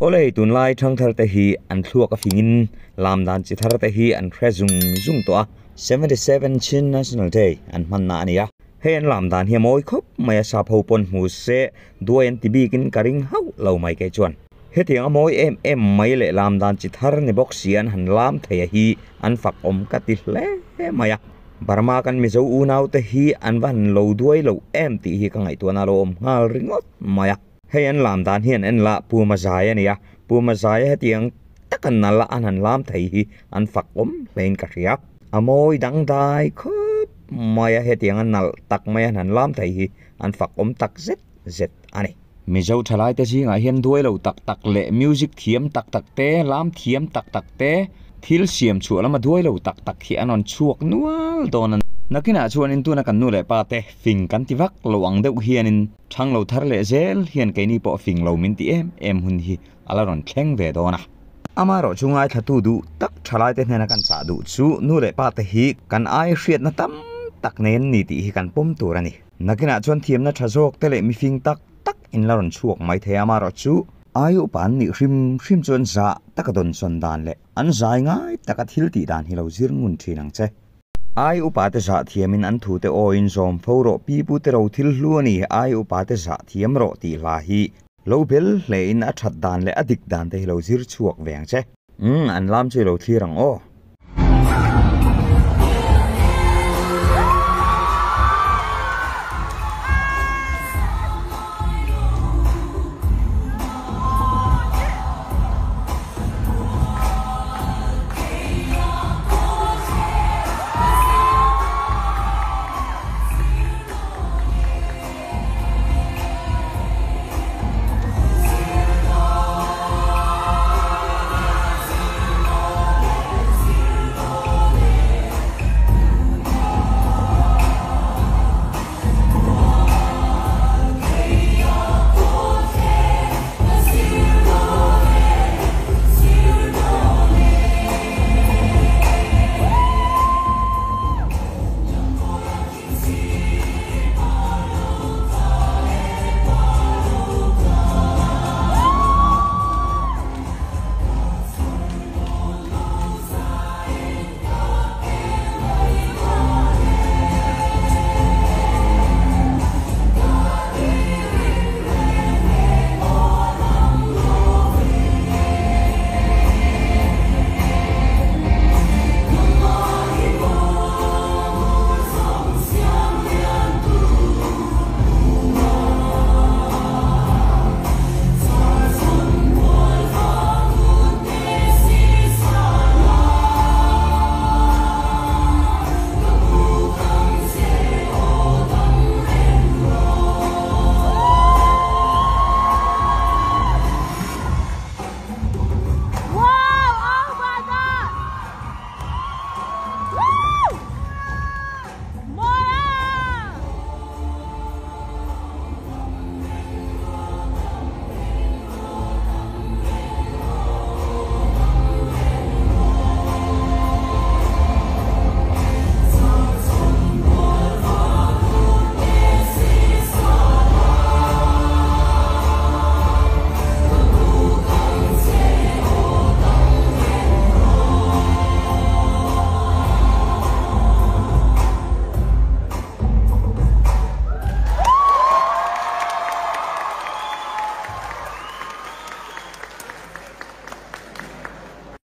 Awle, tunlai thangthar te hi an thluak a fingin lam dan chi thar te hi an hre zung zung tawh a, 77 Chin National Day an hmanna a ni a. Hei an lam dan hi a mawi khawp mai a, sap ho pawn hmu se duai an ti bikin ka ring hauh lo mai kei chuan. Hetiang a mawi em em mai leh lam dan chi thar ni bawk si an han lam thei a hi an fak awm ka ti hle mai a. Burma kan Mizo unau te hi an va han lo duai lo em tih hi ka ngaihtuahna a lo awm nghal ringawt mai a. Hei an lam dan hian en la Pu Mazai a ni a, Pu Mazaia hetiang taka nal a an han lam thei hi an fak awm hlein ka hria. A mawi dangdai khawp mai a, hetiang a nalh tak mai an han lam thei hi an fak awm tak zet zet a ni. Mizo thalaite zingah hian duai lo tak tak leh music thiam tak tak te, lam thiam tak tak te, thil siam chhuah lama duai lo tak tak hi an rawn chhuak nual dawn a. Nakinah chuanin tuna kan nu leh pa te fing kan ti vak lo ang deuh hianin Thang lo thar leh zel hian keini pawh fing lo min ti em em hun hi a la rawn thleng ve dawn a. Amaherawh chu ngaithlatu duh tak thalaite hnena kan chah duh chu nu leh pa te hi kan ai hriatna tam tak nei an ni tih hi kan pawm tur a ni. Nakinah chuan thiamna tha zawk te leh mifing tak tak in la rawn chhuak mai thei a, amaherawh chu ai upa an nih hrim hrim chuan zah taka dawnsawn dan leh an zai ngai taka thil tih dan hi lo zir ngun thin ang che. Ai upa te zah thiamin an thute awiin zawm fo rawh, pi pu te ro thil hlu a ni, ai upa te zah thiam rawh tih hla hi lo bel hlein a that dan leh a dik dan te hi lo zir chhuak ve ang che. Umm, an lam chu i lo thlir ang aw.